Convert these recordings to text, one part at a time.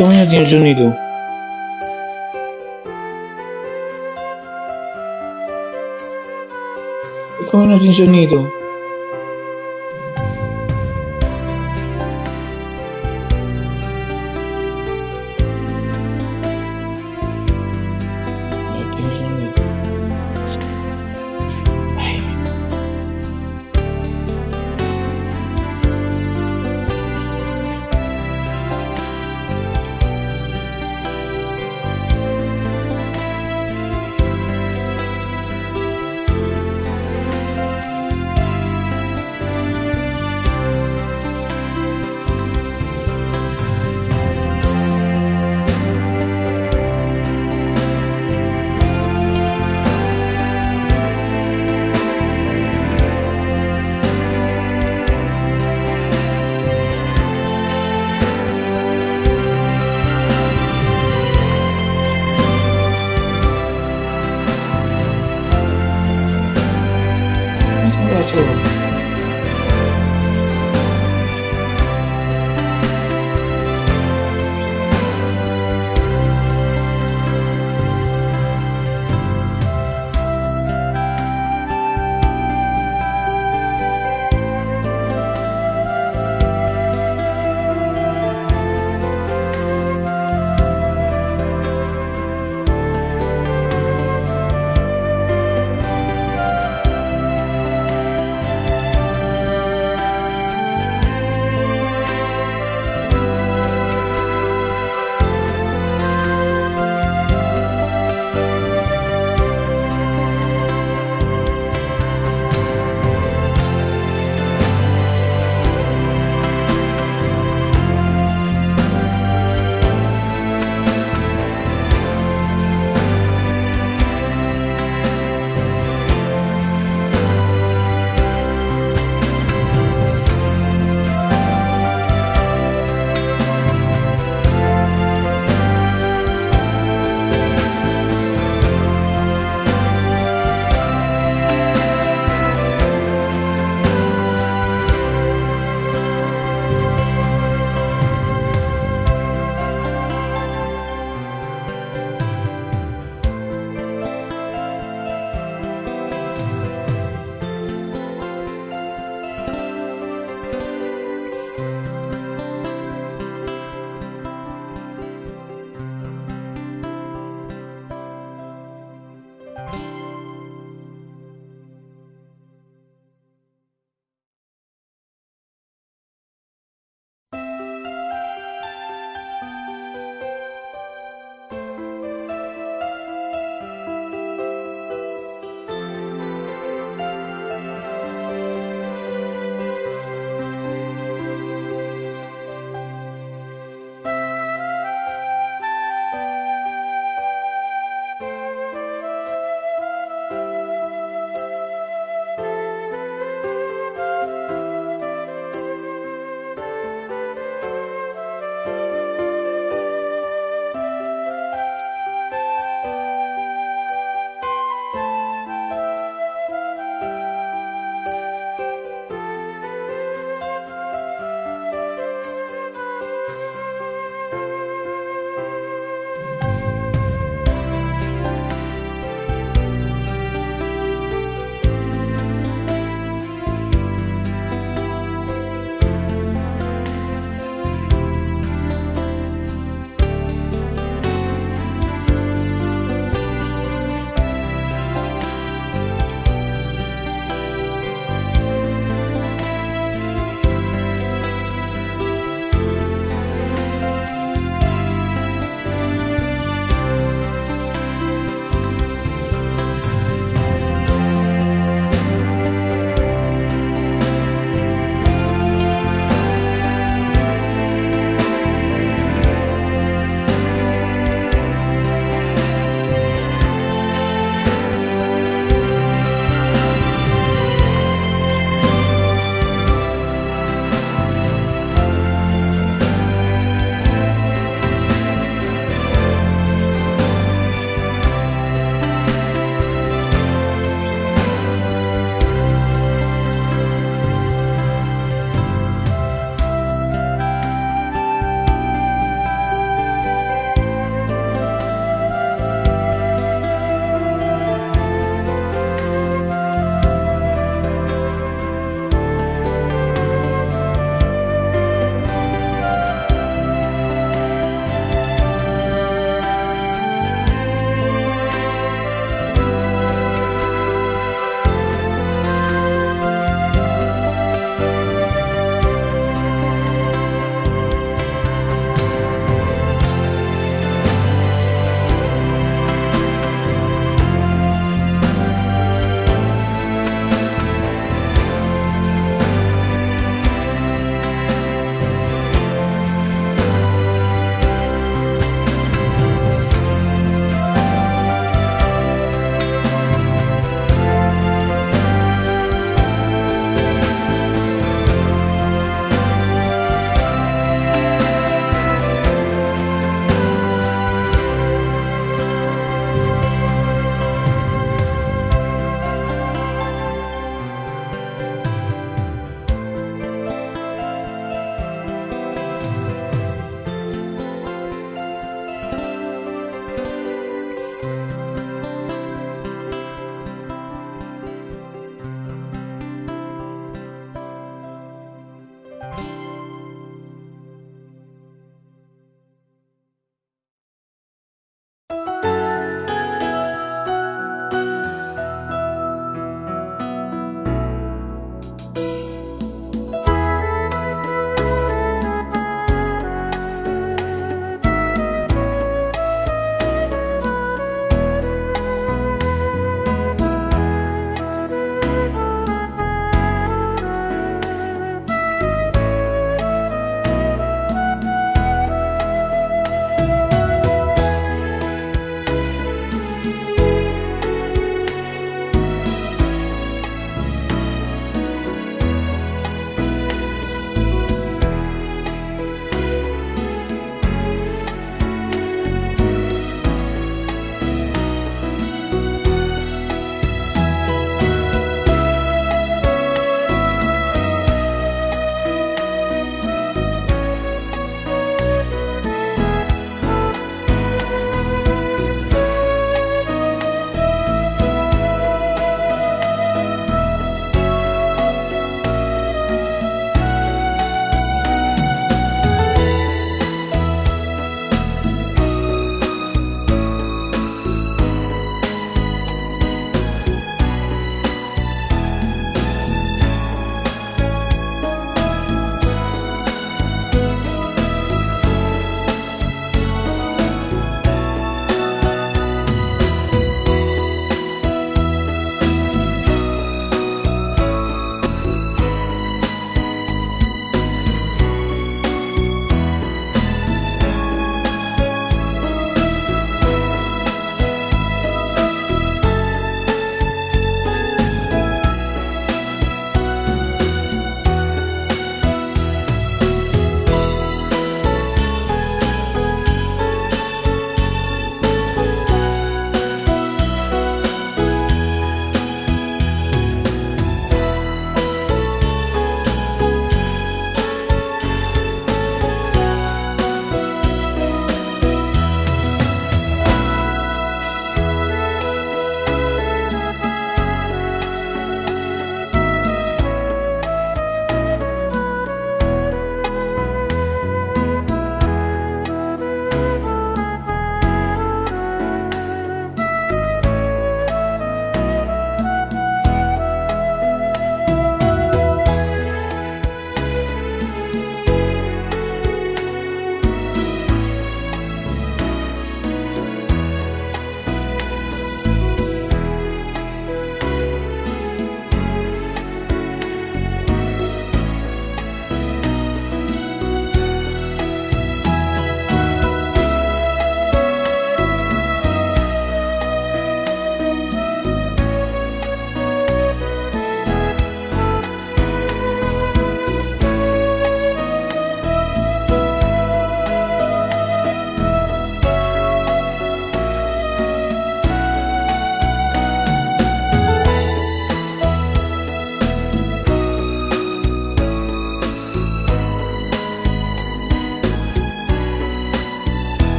Dikon mi no tin sonido? Dikon mi no tin sonido? No tin sonido. Ay.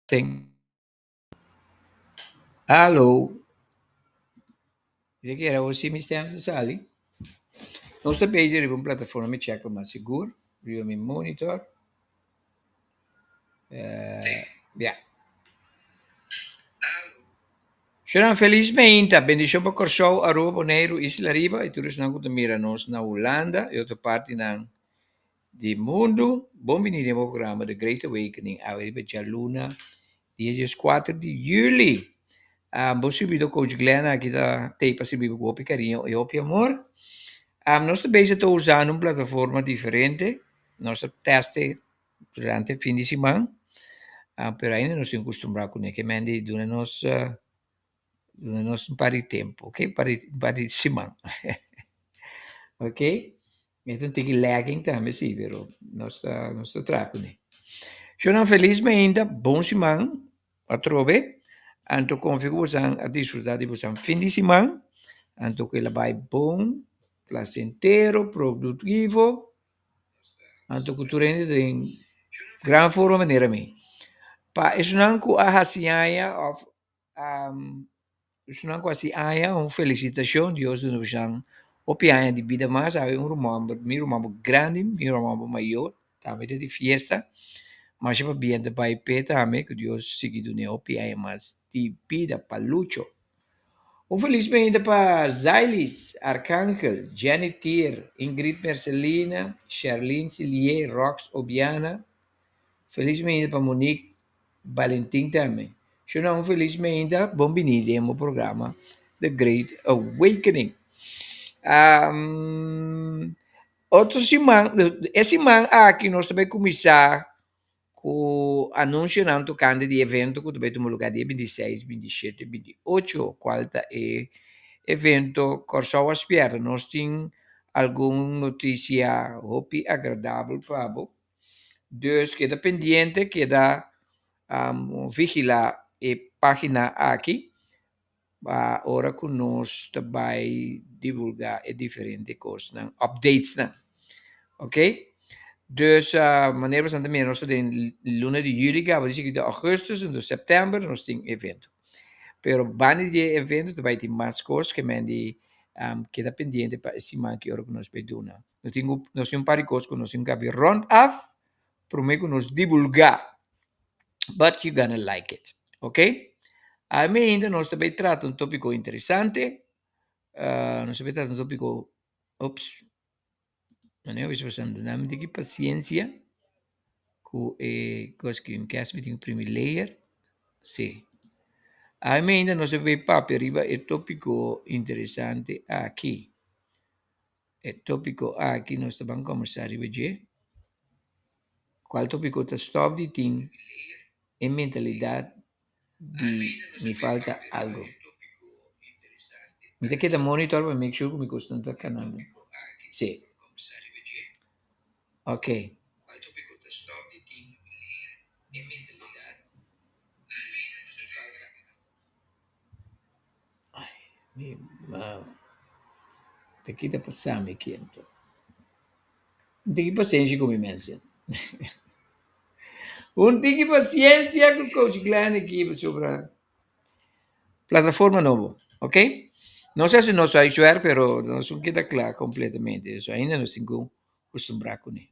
Ten. Alo. Mi ta kere awor si mi stem ta sali. Nos ta bezig riba un plataforma, mi check pa mas sigur, riba mi monitor. Ya. Shownan felis meinta, bendishon pa Kòrsou, Aruba, Boneiru, Isla Riba i tur esnan ku ta mira nos na Hulanda i otro partinan di mundu. Bon bini den bo programa The Great Awakening awe riba djaluna dia dieskuater di yüli. Bo sirbidó Coach Glenn aki ta tei pa sirbi bo ku hopi kariño i hopi amor. Nos ta bezig ta usando un plataforma diferente, nos ta tèst e durante fin di siman, pero ainda nos tin kustumbrá kuné ke men di duna nos Duna nos un par di tempu, ok, un par di un par di siman ok. Mi ta un tiki lagging tambe si, pero nos ta nos ta traha kuné. Shownan felis mainta, bon siman atrobe, anto konfia ku bosan a disfruta di bosan fin di siman, anto ku el a bai bon, plasentero, produktivo. Anto ku tur hende den gran forma manera mi. Pa esunnan ku a hasi aña òf Esunnan ku hasi aña un felisitashon Dios duna boso hopi aña di bida mas awe un ruman mi ruman grandi mi ruman mayor tambe ta di fiesta masha pabia ta bai p'e tambe ku Dios sigui dun'e hopi aña mas di bida pa Lucho. Un felis mainta pa Zailis Arcangel, Jenny Tier, Ingrid Mercelina, Sherlyn Silié, Rox Obiana, felis mainta pa Monique Balentin tambe. Shona un felis meinta, bon bini den bo programa The Great Awakening. Otro siman, e siman aki nos ta bai kuminsá ku anunsionan tokante di evento ku ta bai tuma lugá dia bintiseis, bintishete, bintiocho, kual ta e evento Kòrsou a Spièrta. Nos tin algun notisia hopi agradabel pa bo. Dus keda pendiente, keda vigilá e página aki pa ora ku nos ta bai divulgá e diferente kosnan, updatesnan. Ok? Dus manera boso ta mira nos ta den luna di yüli kaba di sigui ta augustus, enton sèptèmber nos tin evento. Pero banda di e evento ta bai tin mas kos ke men di keda pendiente pa e siman ki ora ku nos bai duna. Nos tin ku nos tin un par di kos ku nos tin ku habi rond af promé ku nos divulgá. But you gonna like it. Ok? Ami ainda nos ta bai trata un tópiko interesante. Nos ta bai trata un tópiko, ops, manera ku pasando, nan mi tin ki pasiensia ku e kos ki mi mi tin ku primi layer. Sí. Ami ainda nos ta bai papia riba e tópiko interesante aki. E tópiko aki nos ta ban kòmbersá riba dje. Kual tópiko ta stòp di tin e mentalidat di mi falta algu. Mi ta keda monitor pa make sure ku mi kosnan ta kanando. Sí. Oké. Ay, mi mama. Ta ki ta pasa mi aki anto? Un tiki pasenshi ku mi mensen. Un tiki pasiensia ku Coach Glenn aki pasobra plataforma nobo, ok? No sé si nos a ishuer, pero nos no keda kla kompletamente, so ainda nos tin ku kustumbrá kuné.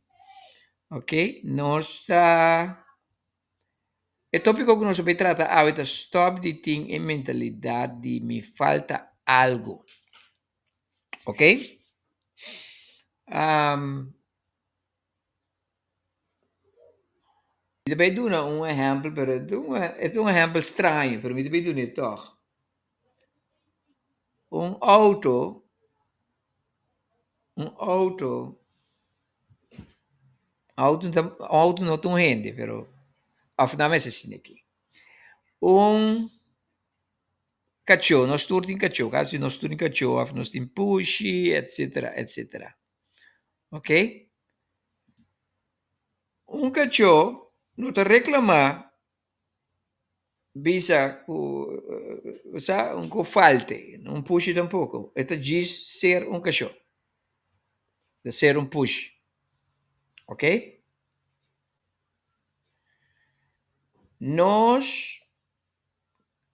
Ok, nos ta. E tópiko ku nos a bai trata awe ta stòp di tin e mentalidat di mi falta algu. Oké? Mi ta bai duna un ehèmpel pero e ta un e ta un ehèmpel straño pero mi ta bai dun'é tòg. Un outo, un outo. Auto ta auto no ta un hende pero of nan mester asina aki. Un kachó nos tur tin kachó kasi nos tur tin kachó of nos tin pushi etcetera etcetera ok. Un kachó no ta reklamá bisa ku sa un ku falte un pushi tampoko e ta djis ser un kachó ta ser un pushi ok. Nos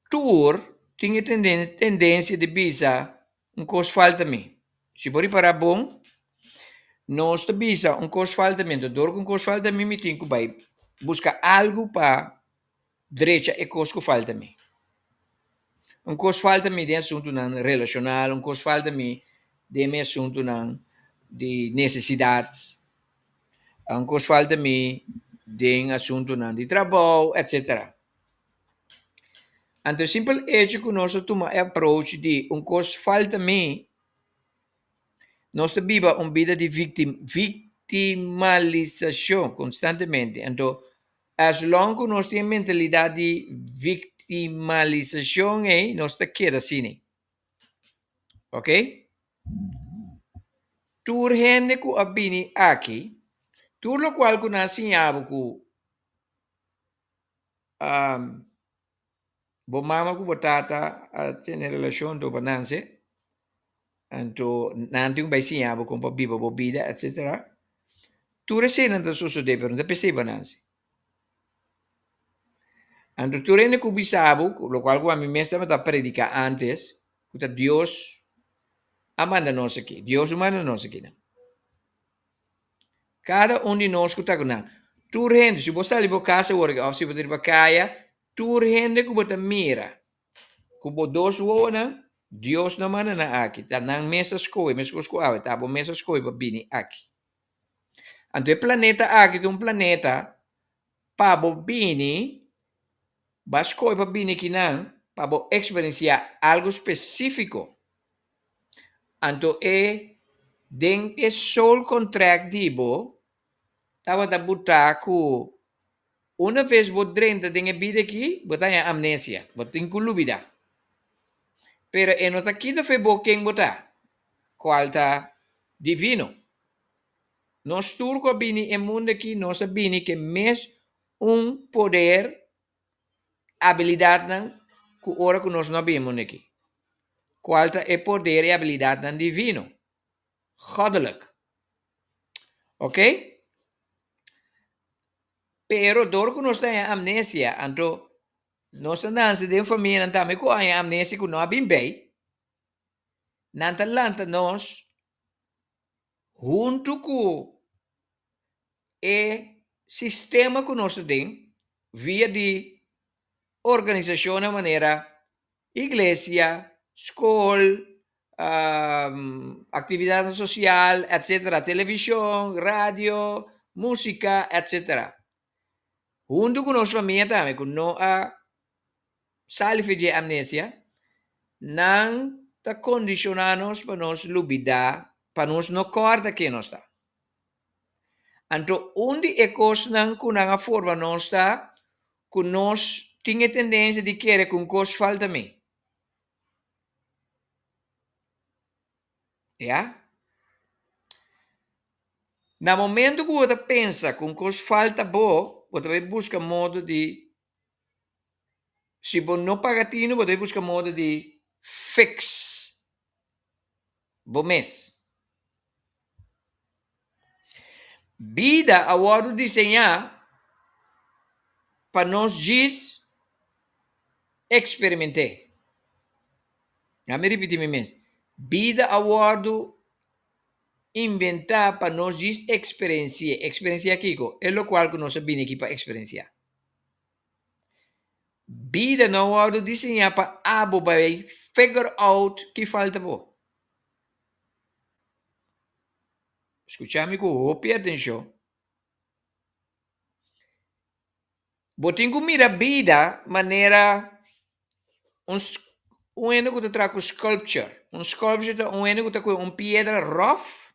tur tin e tendensia di bisa un kos falta mi. Si bo ripará bon, nos ta bisa un kos falta mi, anto dor ku un kos falta mi, mi tin ku bai buska algu pa drecha e kos ku falta mi. Un kos falta mi den asuntunan relashonal, un kos falta mi den mi asuntunan di nesesidat, un kos falta mi den asuntunan di trabou, etsetera. Anto e simpel echo ku nos ta tuma e approach di un kos falta mi, nos ta biba un bida di viktimalisashon konstantemente. Anto As long ku nos tin e mentalidat di viktimalisashon ei, nos ta keda asina. Ok? Tur hende ku a bini aki, tur lokual ku nan a siña bo ku bo mama ku bo tata a tene relashon anto bo nanse, anto nan tin ku bai siña bo kon pa biba bo bida etsetera. Tur eseinan ta sosodé pero no ta p'esei bo nanse. Anto tur hende ku bisa bo, lokual ku ami mes tabata prediká ántes, ku ta Dios a manda nos aki, Dios no manda nos akinan. Kada un di nos ku ta ku nan, tur hende, si bo sali bo kas awor òf si bo ta riba kaya, tur hende ku bo ta mira ku bo dos wowonan, Dios no a manda nan aki, ta nan mes a skohe, meskos ku awe, ta bo mes a skohe pa bini aki. Anto e planeta aki ta un planeta pa bo bini, bo a skohe pa bini akinan pa bo eksperensiá algu spesífiko. Anto e den e soul contract di bo tabata butá ku una ves bo drenta den e bida aki bo ta haña amnesia, bo tin ku lubidá. Pero e no ta kita fe bo ken bo ta, kual ta divino. Nos tur ku a bini e mundu aki nos a bini ku e mes un poder, abilidatnan ku ora ku nos no a bini e mundu aki. Kual ta e poder i abilidatnan divino, goddelijk. Ok? Pero dor ku nos ta haña amnesia, anto nos ta nanse den famianan tambe ku a haña amnesia ku no a bin bei, nan ta lanta nos huntu ku e sistema ku nos ta den via di organisashonnan manera iglesia, skol, aktividatnan sosial, etsetera, televishon, radio, músika, etsetera. Huntu ku nos famia tambe ku no a sali for dje amnesia, nan ta kondishoná nos pa nos lubidá, pa nos no kòrda ken nos ta. Anto un di e kosnan ku nan a forma nos ta ku nos tin e tendensia di kere ku un kos falta mi. Ya. Na momento ku bo ta pensa ku un kos falta bo, bo ta bai buska modo di Si bo no paga tinu bo debe buska modo di fix bo mes. Bida a wòrdu diseñá pa nos djis eksperiment'é. Ami ripití mi mes, bida a wòrdu inventá pa nos djis eksperensi'é. Eksperensiá kiko? E lokual ku nos a bini aki pa eksperensiá. Bida no a wòrdu diseñá pa abo bai figure out ki falta bo. Skucha mi ku hopi atenshon. Bo tin ku mira bida manera un un hende ku ta traha ku sculpture. Un sculpture ta un hende ku ta kohe un piedra ròf,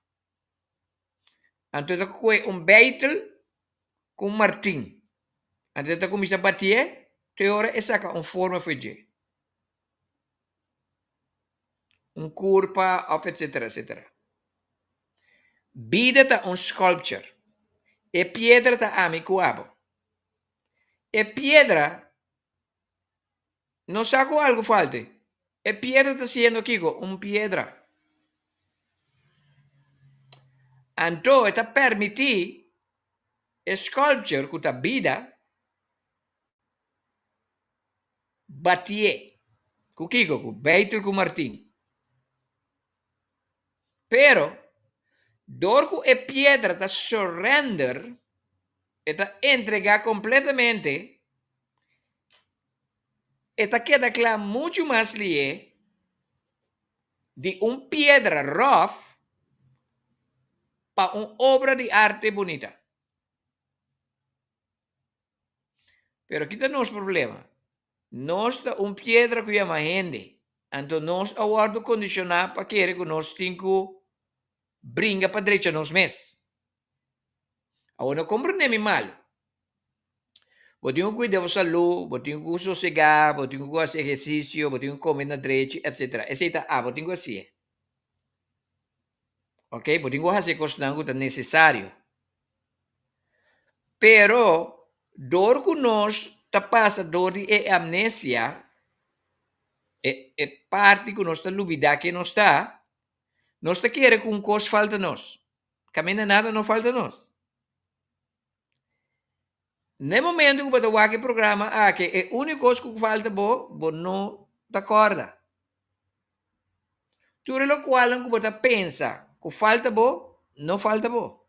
anto e ta kohe un beitel ku un martin. Anto e ta kuminsá batié te ora e saka un forma for dje. Un kurpa òf etsetera etsetera. Bida ta un sculpture. E piedra ta ami ku abo. E piedra no sa ku algu falta. E piedra ta siendo kiko? Un piedra. Anto e ta permití e sculpture ku ta bida. batié. Ku kiko? Ku beitel ku martin. Pero, dor ku e piedra ta surrender, e ta entregá kompletamente, e ta keda kla muchu mas lié di un piedra ròf pa un obra di arte bunita. Pero ki ta nos problema? Nos ta un piedra ku yama hende, anto nos a wòrdu kondishoná pa kere ku nos tin ku bringa pa drecha nos mes. Awor no komprendé mi malu. Bo tin ku kuida bo salú, bo tin ku sosegá, bo tin ku hasi ehersisio, bo tin ku kome na drechi, etsetera. Esei ta abo tin ku hasié. Oke, bo tin ku hasi e kosnan ku ta nesesario. Pero dor ku nos ta pasa dor di e amnesia, e e parti ku nos ta lubidá ken nos ta, nos ta kere ku un kos falta nos. Kaminda nada no falta nos. Na e momento ku bo ta wak e programa aki, e úniko kos ku falta bo, bo no ta kòrda. Tur e lokualnan ku bo ta pensa ku falta bo, no falta bo.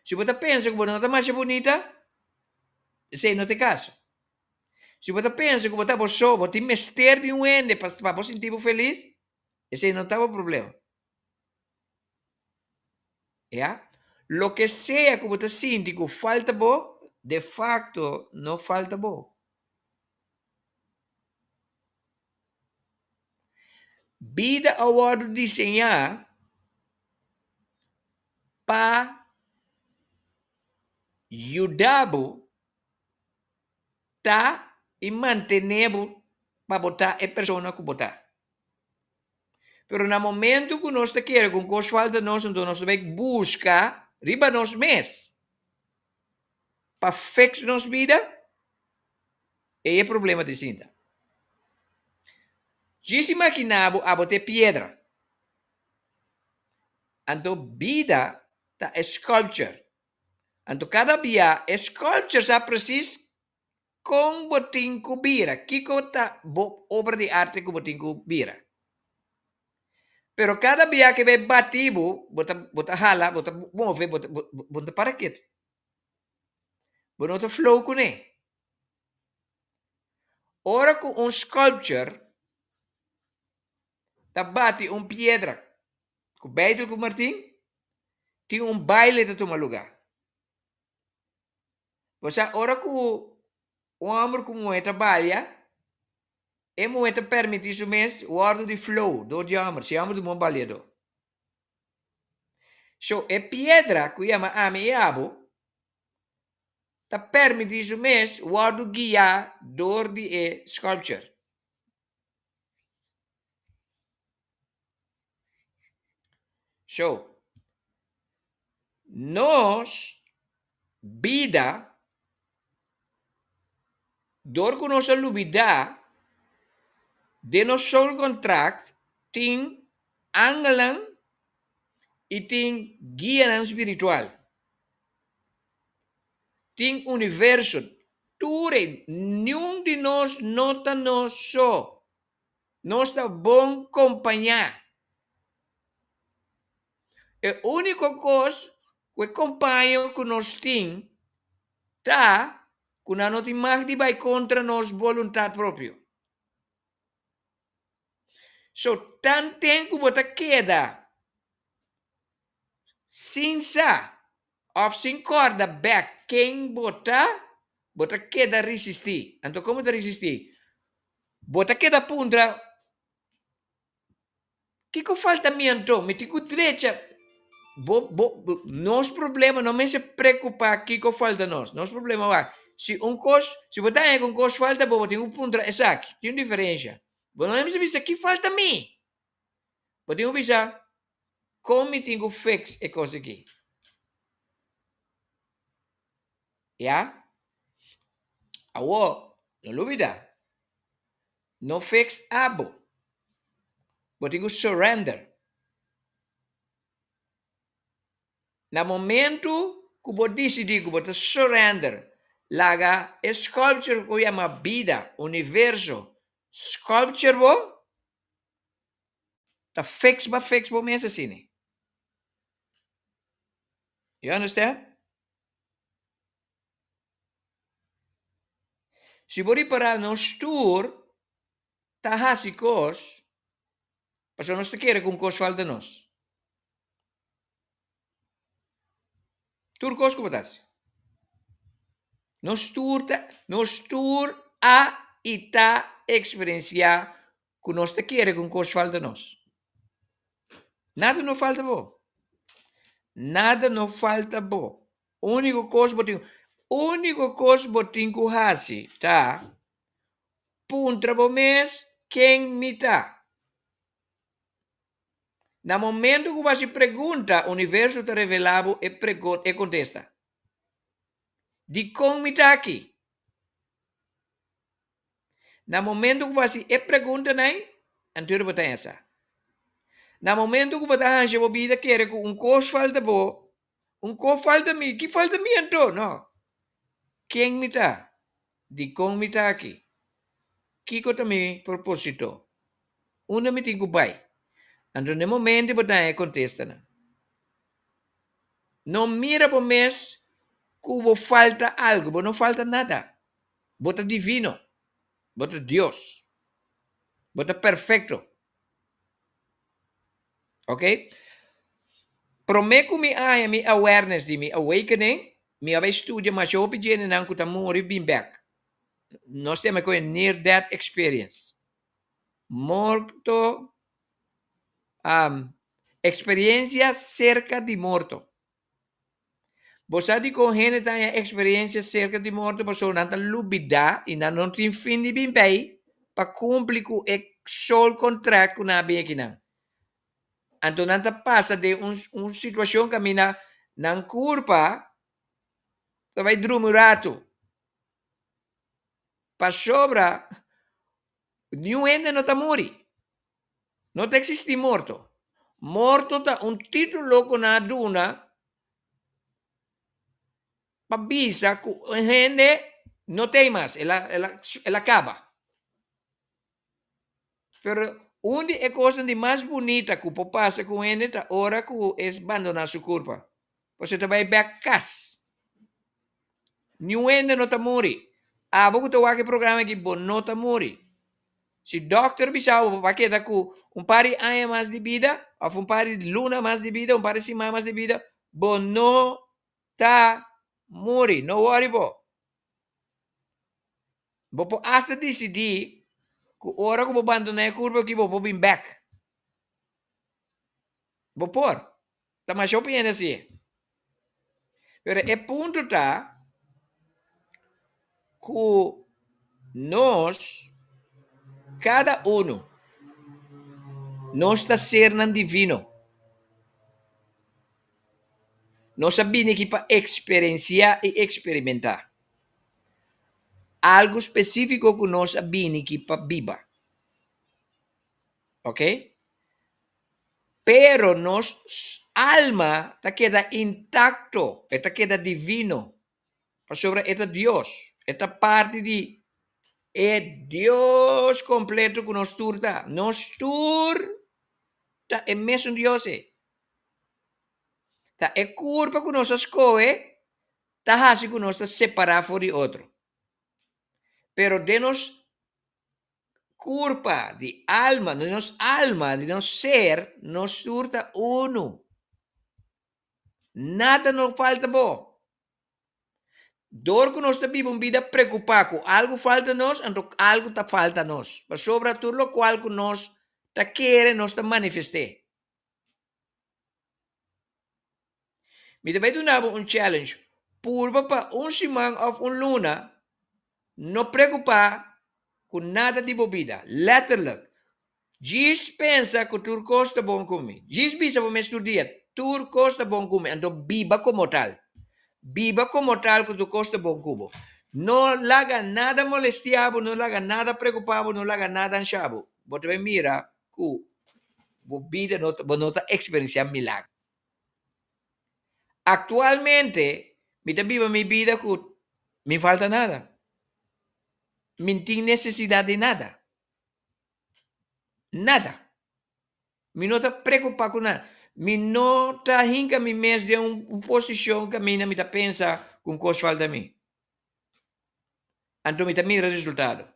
Si bo ta pensa ku bo no ta masha bunita, esei no ta e kaso. Si bo ta pensa ku bo ta bo so, bo tin mester di un hende pa bo sinti bo felis, esei no ta bo problema. Ya. Loke sea ku bo ta sinti ku falta bo, de facto no falta bo. Bida a wòrdu diseñá pa yuda bo ta i mantené bo pa bo ta e persona ku bo ta. Pero na momento ku nos ta kere ku un kos falta nos, anto nos ta bai buska riba nos mes pa fix nos bida, ei e problema ta sinta. Djis imaginá bo abo ta e piedra, anto bida ta e sculpture, anto kada bia e sculpture sa presis Kon bo tin ku bira? Kiko ta bo obra di arte ku bo tin ku bira? Pero kada bia ke bai bati bo, bo ta bo ta hala, bo ta move, bo ta bo no ta para ketu. Bo no ta flow kuné. Ora ku un sculpture ta bati un piedra ku beitel ku martin, tin un baile ta tuma lugá. Osea, ora ku un hòmber ku muhé ta balia, e muhé ta permití su mes wòrdu di flow dor di e hòmber, si e hòmber ta un bon baliadó. So, e piedra ku yama ami i abo ta permití su mes wòrdu guiá dor di e sculpture. So, nos bida, dor ku nos a lubidá, den nos soul contract tin angelnan i tin guianan spiritual. Tin universo, tur ei, niun di nos no ta nos so. Nos ta bon kompañá. E úniko kos ku e kompaño ku nos tin ta ku nan no tin mag di bai kontra nos boluntat propio. So, tanten ku bo ta keda sin sa òf sin kòrda bèk ken bo ta, bo ta keda risistí. Anto kon bo ta risistí? Bo ta keda puntra, Kiko falta mi anto? Mi tin ku drecha. Bo, bo, nos problema no mester preokupá kiko falta nos. Nos problema wak, si un kos, si bo ta haña ku un kos falta bo, bo tin ku puntra esaki. Tin un diferensha. Bo no mester bisa, Ki falta mi? Bo tin ku bisa, Kon mi tin ku fix e kos aki? Ya? Awor, no lubida, no fix abo. Bo tin ku surrender. Na momento ku bo disidí ku bo ta surrender, Laga e sculpture ku yama bida, universo, sculpture bo, ta fix bo a fix bo mes asina. You understand? Si bo ripará nos tur ta hasi kos pasobra nos ta kere ku un kos falta nos. Tur kos ku bo ta hasi. Nos tur ta, nos tur a i ta eksperensiá ku nos ta kere ku un kos falta nos. Nada no falta bo. Nada no falta bo. Úniko kos bo tin, úniko kos bo tin ku hasi ta puntra bo mes ken mi ta. Na momento ku bo hasi pregunta, universo ta revelá bo e e kontesta. Dikon mi ta aki? Na momento ku bo hasi e preguntanan, anto bo ta hesa. Na momento ku bo ta hansha bo bida kere ku un kos falta bo, un kos falta mi, ki falta mi anto? No. Ken mi ta? Dikon mi ta aki? Kiko ta mi proposito? Unda mi tin ku bai? Anto na e momento bo ta haña e kontestanan. No mira bo mes ku bo falta algu, bo no falta nada. Bo ta divino. Bo ta Dios. Bo ta perfecto. Ok? Promé ku mi haña mi awareness di mi awakening, mi a bai studia masha hopi djendenan ku ta muri bin bèk. Nos ta yama ku e near death experience. Morto, eksperensia serka di morto. Bo sa dikon hende ta haña eksperensia serka di morto? Pasobra nan ta lubidá i nan no tin fin di bin bei pa kumpli ku e soul contract ku nan a bin akinan. Anto nan ta pasa den un un situashon kaminda nan kurpa ta bai drumi un ratu. Pasobra niun hende no ta muri. No ta eksistí morto. Morto ta un título ku nan a duna pa bisa ku un hende no ta ei mas, el a el a el a kaba. Pero un di e kosnan di mas bunita ku por pasa ku un hende ta ora ku e bandoná su kurpa, pasobra e ta bai bèk kas. Niun hende no ta muri. Abo ku ta wak e programa aki, bo no ta muri. Si dòkter bisa bo bo a keda ku un par di aña mas di bida òf un par di luna mas di bida, un par di siman mas di bida, bo no ta muri. No wòri bo. Bo por asta disidí ku ora ku bo bandoná e kurpo aki bo por bin bèk. Bo por. Ta masha hopi hende hasié. Pero e punto ta ku nos, kada unu, nos ta sernan divino. Nos a bini aki pa eksperensiá i eksperimentá algu spesífiko ku nos a bini aki pa biba. Oke? Pero nos alma ta keda intacto, e ta keda divino, pasobra e ta Dios, e ta parti di e Dios completo cu nos tur ta. Nos tur ta e mesun Dios ei. Ta e curpa cu nos a scohe ta haci cu nos ta separa for di otro. Pero den nos Kurpa di alma, di nos alma, di nos ser, nos tur ta unu. Nada no falta bo. Dor ku nos ta biba un bida preokupá ku algu falta nos, anto algu ta falta nos. Pasobra tur lokual ku nos ta kere, nos ta manifest'é. Mi ta bai duna bo un challenge, purba pa un siman òf un luna no preokupá ku nada di bo bida, letterlijk. Djis pensa ku tur kos ta bon ku mi. Djis bisa bo mes tur dia, tur kos ta bon ku mi, anto biba komo tal. Biba komo tal ku tur kos ta bon ku bo. No laga nada molestiá bo, no laga nada preokupá bo, no laga nada anshá bo. Bo ta bai mira ku bo bida no ta, bo no ta eksperensiá milagro. Aktualmente mi ta biba mi bida ku. Mi falta nada. Mi tin nesesidat di nada. Nada. Mi no ta preocupa cu nada. Mi no ta hinca mi mes den un posicion caminda mi ta pensa cu un cos falta mi. Anto mi ta mira resultado.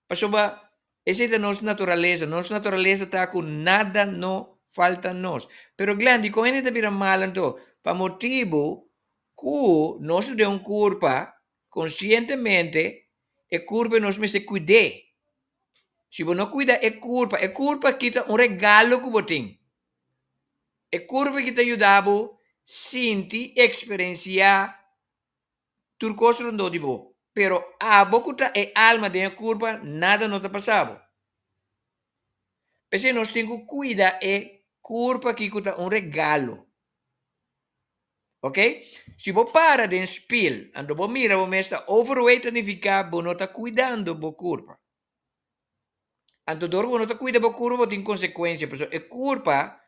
Pasobra esey ta nos naturalesa. Nos naturalesa ta cu nada no falta nos. Pero Glenn, dicon hende ta bira mal anto? Pa motibo cu nos ta den un curpa, conscientemente e curpa nos mester cuid'e. Si bo no cuida e curpa, e curpa aki ta un regalo cu bo tin. E curpa aki ta yuda bo sinti, experiencia tur cos rondó di bo. Pero abo cu ta e alma den e curpa, nada no ta pasa bo. P'esei nos tin cu cuida e curpa aki cu ta un regalo. Ok? Si bo para den spiel, anto bo mira bo mes ta overweight ta nifica bo no ta cuidando bo curpa. Anto dor cu bo no ta cuida bo curpa bo tin consecuencia, pasobra e curpa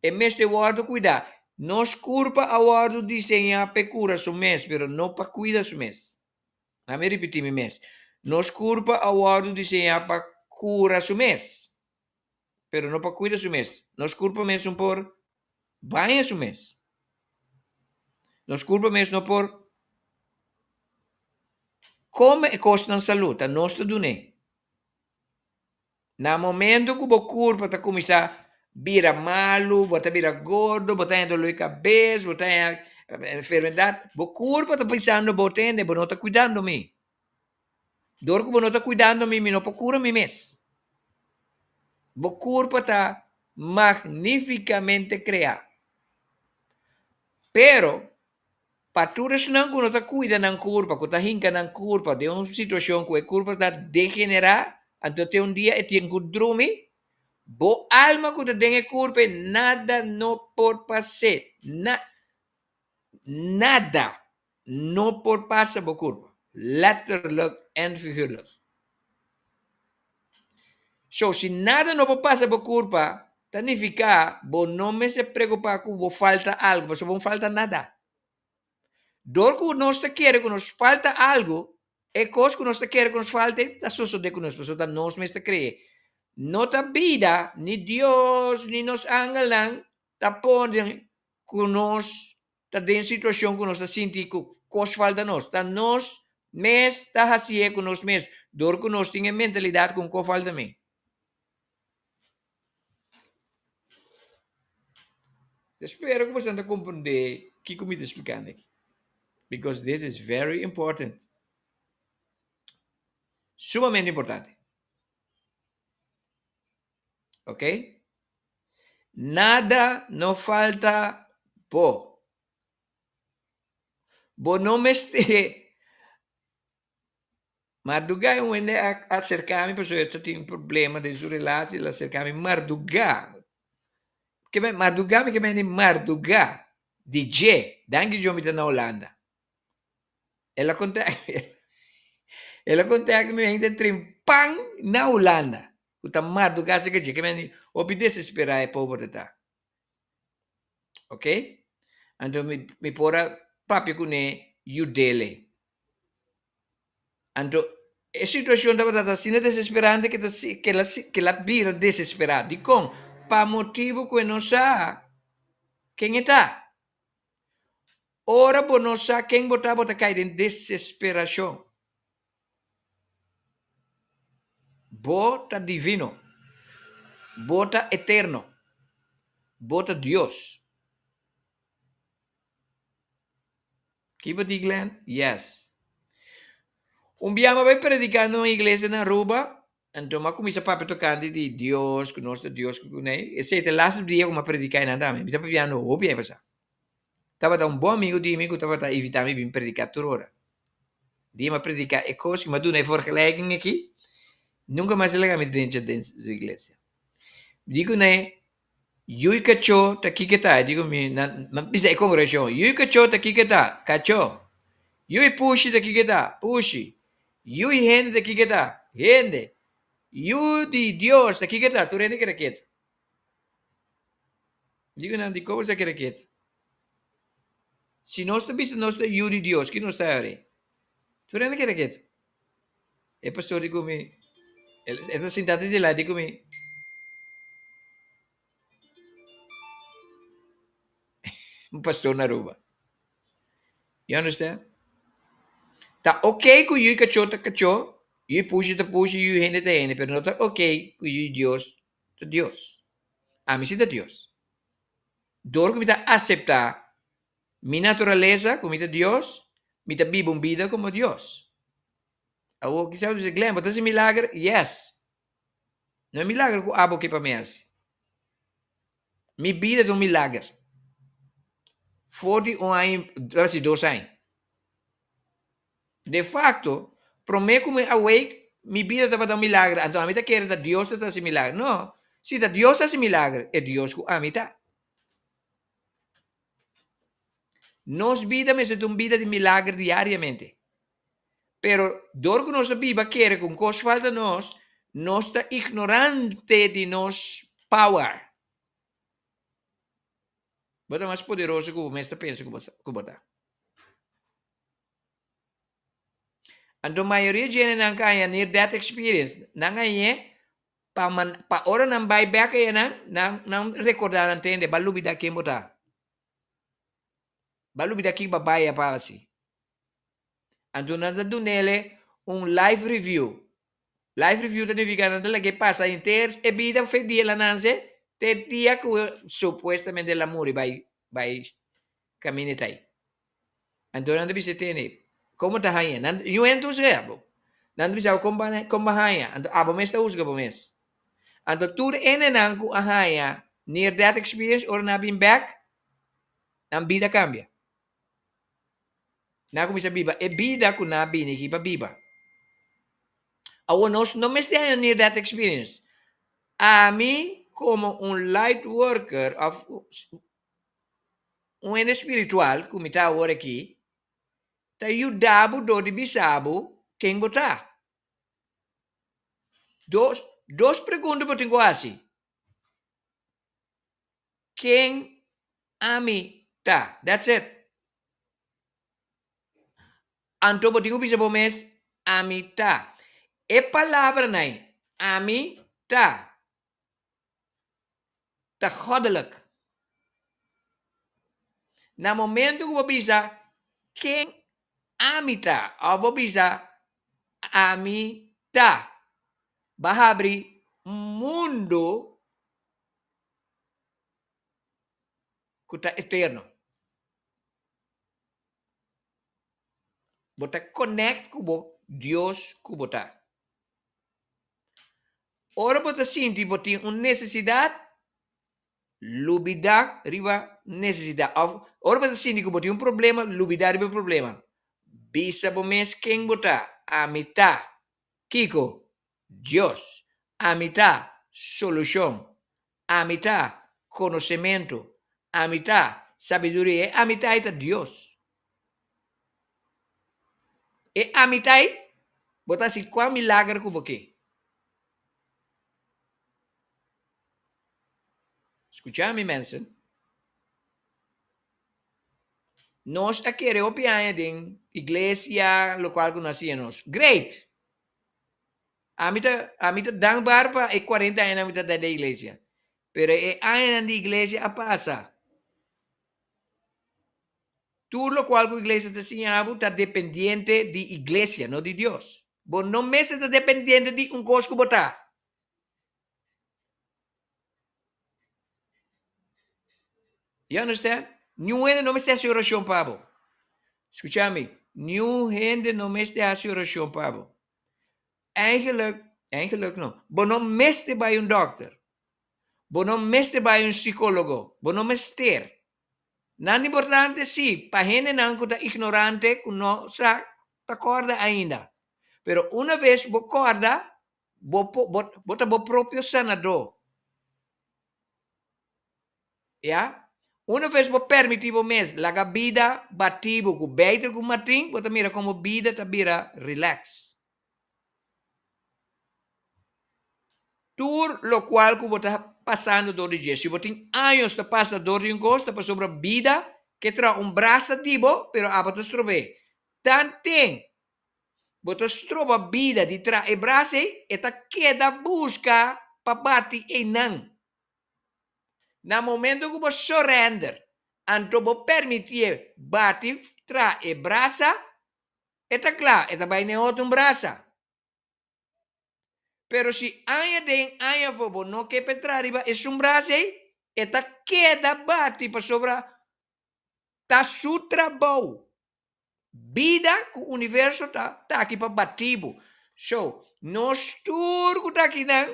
e mester wordo cuida. Nos curpa a wordo diseña pa e cura su mes, pero no pa cuida su mes. Lami ripiti mi mes. Nos curpa a wordo diseña pa cura su mes, pero no pa cuida su mes. Nos curpa mes no por baña su mes. Nos curpa mes no por come e cosnan salud, ta nos ta dun'é. Na momento cu bo curpa ta cuminsa bira malu, bo ta bira gordo, bo ta haña dolor di cabes, bo ta haña enfermedad, bo curpa ta pensando bo tende, bo no ta cuidando mi. Dor cu bo no ta cuidando mi, mi no por cura mi mes. Bo curpa ta magnificamente crea. Pero, pa tur esnan cu no ta cuida nan curpa, cu ta hinca nan curpa den un situacion cu e curpa ta degenera, anto te un dia e tin cu drumi, bo alma cu ta den e curpa e nada no por pas'é. Na, nada no por pasa bo curpa, letterlijk en figuurlijk. So, si nada no por pasa bo curpa, ta nifica bo no mester preocupa cu bo falta algo, pasobra bo no falta nada. Dor cu nos ta kere cu nos falta algo, e cos cu nos ta kere cu nos falta ta sosode cu nos, pasobra ta nos mes ta cree. No ta bida, ni Dios, ni nos angelnan ta pone cu nos ta den situacion cu nos ta sinti cu cos falta nos. Ta nos mes ta hacié cu nos mes, dor cu nos tin e mentalidad cu un cos falta mi. Ta spera cu boso ta comprende kico mi ta splicando aki, because this is very important. Sumamente importante. Ok? Nada no falta bo. Bo no mester Mardugá un hende a acerca mi pasobra e ta tin un problema den su relatie, el a acerca mi mardugá. Ke men mardugá mi ke men di mardugá di dje, danki Dios mi ta na Holanda. El a konta el a konta ku mi hende trimpan na Hulanda ku ta mardugá asina dje ke men hopi desesperá e pober ta ta. Ok anto mi mi por a papia kuné yud'é. Anto e situashon tabata asina desesperante ke ta ke el a ke el a bira desesperá. Dikon? Pa motibu ku e no sa ken e ta. Ora bo no sa ken bo ta, bo ta kai den desesperashon. Bo ta divino. Bo ta eterno. Bo ta Dios. Ki bo di, Glenn? Yes. Un bia mi a bai prediká na un iglesia na Aruba. Anto mi a kuminsá papia tokante di Dios, ku nos ta Dios ku kunei. Esei ta e lastu dia ku mi a prediká einan tambe. Mi ta papiando hopi aña pasá. Tabata un bon amigu di mi ku tabata invitá mi bin prediká tur ora. Dia mi a prediká e kos ku mi a duna e vergelijking aki, nunka mas e laga mi drencha den su iglesia. Mi di kuné, Yui kachó ta kiko ta? E di ku mi, nan mi a bisa e kongregashon, Yui kachó ta kiko ta? Kachó. Yui pushi ta kiko ta? Pushi. Yu i hende ta kiko ta? Hende. Yu di Dios ta kiko ta? Tur hende keda ketu. Mi di ku nan, Dikon boso a keda ketu? Si nos ta bisa nos ta yu di Dios, ki nos ta harí? Tur hende keda ketu. E pastor di ku mi, e ta sinta te dilanti ku mi. Un pastor na Aruba. You understand? Ta ok ku yu kachó ta kachó, yu pushi ta pushi, yu hende ta hende, pero no ta ok ku yu Dios ta Dios. Ami si ta Dios. Dor ku mi ta aseptá mi naturalesa ku mi ta Dios, mi ta biba un bida komo Dios. Awor kisas bo bisa, Glenn, bo ta hasi milager? Yes. No e milager ku abo ke pa mi hasi. Mi bida ta un milager. For di un aña, casi dos aña. De facto, prome ku mi awake, mi bida tabata un milager. Anto ami ta kere ta Dios ta hasi milager. No, si ta Dios ta hasi milager, e Dios ku ami ta. Nos bida mester ta un bida di milager diariamente. Pero dor ku nos ta biba kere ku un kos falta nos, nos ta ignorante di nos power. Bo ta mas poderoso ku bo mes ta pensa ku bo ta. Anto mayoria djenenan ku haña near death experience, nan hañ'é pa pa ora nan bai bek ayanan, nan nan rekordá nan tende, bo a lubidá ken bo ta. Bo a lubidá kiko bo a bai a pa hasi. Anto nan ta dunele un life review. Life review ta nifica nan ta laga e pasa henter e bida fe dia el a nanse te dia cu supuestamente el a muri bay bay caminda e ta ayi. Anto nan ta bisa tene como ta haya? Nan yu hende ta husga abo. Nan ta bisa abo con ba con ba haya? Anto abo mes ta husga bo mes. Anto tur hendenan cu a haya near death experience ora nan a bin bek nan bida a cambia. Nan a kuminsá biba e bida ku nan a bini aki pa biba. Awor nos no mester haña near death experience. Ami komo un light worker òf un hende spiritual ku mi ta awor aki ta yuda bo dor di bisa bo ken bo ta. Dos dos pregunta bo tin ku hasi. Ken ami ta? That's it. Anto bo tin ku bisa bo mes, Ami ta. E palabranan ami ta ta goddelijk. Na momento ku bo bisa ken ami ta òf bo bisa ami ta, bo a habri un mundu ku ta eterno. Bo ta connect ku bo Dios ku bo ta. Ora bo ta sinti bo tin un nesesidat, lubida riba nesesidat. Of ora bo ta sinti ku bo tin un problema, lubida riba e problema. Bisa bo mes ken bo ta. Ami ta. Kiko? Dios. Ami ta solushon. Ami ta konosementu. Ami ta sabiduria. E ami ta ei ta Dios. E ami ta ei, bo ta hasi kua milager ku bo ke. Skucha mi, mensen. Nos a kere hopi aña den iglesia, lokual ku nos a siña nos. Great! Ami ta, ami ta dankbaar pa e cuarenta añanan mi ta den iglesia. Pero e añanan di iglesia a pasa. Tur locual cu iglesia ta siña bo ta dependiente di iglesia, no di Dios. Bo no mester ta dependiente di un cos cu bo ta. You understand? Niun hende no mester hasi oracion pa bo. Scucha mi, niun hende no mester hasi oracion pa bo. Eigenlijk, eigenlijk no, bo no mester bai un dokter. Bo no mester bai un psicologo. Bo no mester. Nan importante si, pa hendenan cu ta ignorante, cu no sa ta corda ainda. Pero una vez bo corda, bo po, bo, bo ta bo propio sanador. Ya. Una vez bo permiti bo mes laga bida bati bo ku beter ku matin, bo ta mira komo bida ta bira relax. Tur lokual ku bo ta pasando dor di dje, si bo tin años ta pasa dor di un kos, ta pasobra bida ke traha un brasa di bo, pero abo ta strob'é. Tanten. Bo ta stroba bida di traha e brasa ei, e ta keda buska pa bati einan. Na momento ku bo surrender, anto bo permitié bati traha e brasa, e ta kla, e ta bai na e otro brasa. Pero si aña den aña afó bo no ke petra riba esun brasa ei, e ta keda bati pasobra ta su trabou. Bida ku universo ta ta aki pa bati bo. So, nos tur ku ta akinan